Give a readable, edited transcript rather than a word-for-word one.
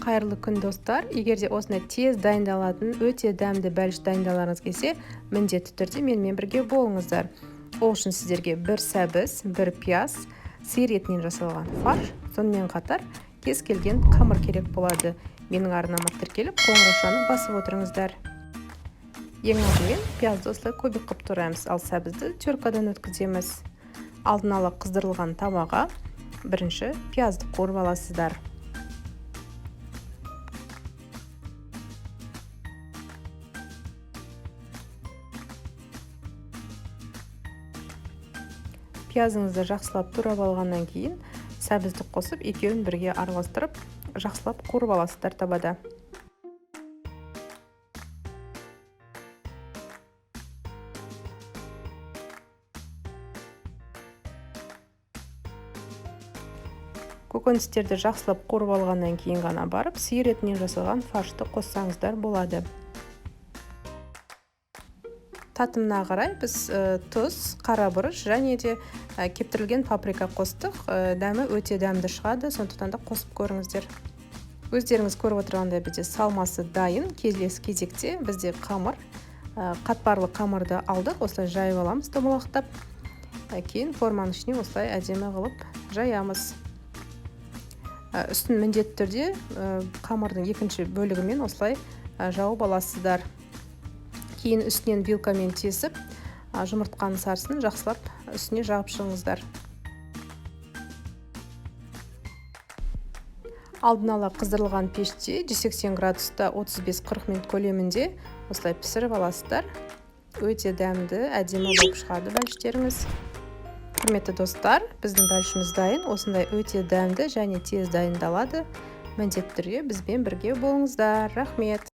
Қайырлы күн, достар! Егер де осындай тез дайындалатын өте дәмді бәліш дайындаларыңыз келсе, міндетті түрде менімен бірге болыңыздар. Ол үшін сіздерге бір сәбіз, бір пияз, сиыр етінен жасалған фарш, сонымен қатар кез келген қамыр керек болады. Менің арнама тіркеліп, қоңыраушаны басып отырыңыздар. Ең алдымен пиязды осылай кубик қылып тураймыз, ал сәбізді теркадан өткіземіз. Алдын ала қыздырылған табаға бірінші пиязды қуырып аласыздар. Пиязыңызды жақсылап турап алғаннан кейін сәбізді қосып, екеуін бірге араластырып, жақсылап қуырып аласыздар табада. Көкөністерді жақсылап қуырып алғаннан кейін ғана барып сиыр етінен жасалған фаршты қоссаңыздар болады. Татымына қарай біз тұз, қара бұрыш және де кептірілген паприка қостық. Дәмі өте дәмді шығады, сондықтан да қосып көріңіздер. Өздеріңіз көріп отырғандай, бізде салмасы дайын. Келесі кезекте бізде қамыр, қатпарлы қамырды алдық, осылай жайып аламыз домалақтап. Кейін форманың ішіне осылай әдемі қылып жаямыз. Үстін міндетті түрде қамырдың екінші бөлігімен осылай жауып аласыздар. Кейін үстінен вилкамен тесіп, жұмыртқаның сарысын жақсылап үстіне жағып шығыңыздар. Алдын ала қыздырылған пеште 180 градуста 35-40 минут көлемінде осылай пісіріп аласыздар. Өте дәмді, әдемі болып шығады бәліштеріңіз. Құрметті достар, біздің бәлішіміз дайын. Осындай өте дәмді және тез дайындалады. Міндетті түрде бізбен бірге болыңыздар. Рахмет.